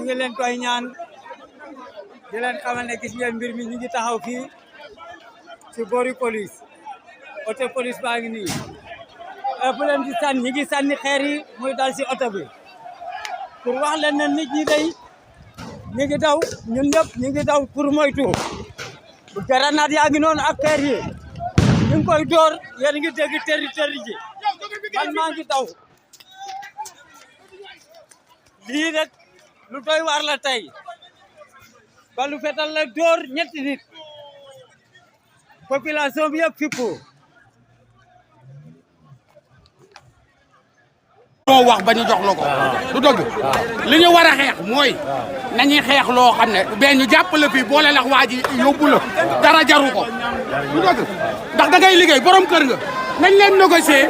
ngi leen koy ñaan di leen xamal ne gis ngeen mbir mi ñu ngi taxaw fii ci boori police oto police baa ngi nii bu leen di sànni ñi ngi sànni xeer yi muy dal ci oto bi pour wax leen ne nit ñi day ñi ngi daw ñun ñëpp ñi ngi daw pour moytu grenade yaa ngi noonu ak xeer yi ñu ngi koy door yéen ngi dégg teri ji man maa ngi daw lii rek lu doy waar la tey balu fetal la door ñetti nit population bi yëpp fippu moo wax ba ñu jox la ko du dëgg li ñu war a xeex mooy nañuy xeex loo xam ne be ñu jàppale fii boole lax waa ji yóbbu la dara jaru ko du dëgg ndax da ngay liggéey borom kër nga nañ leen négocier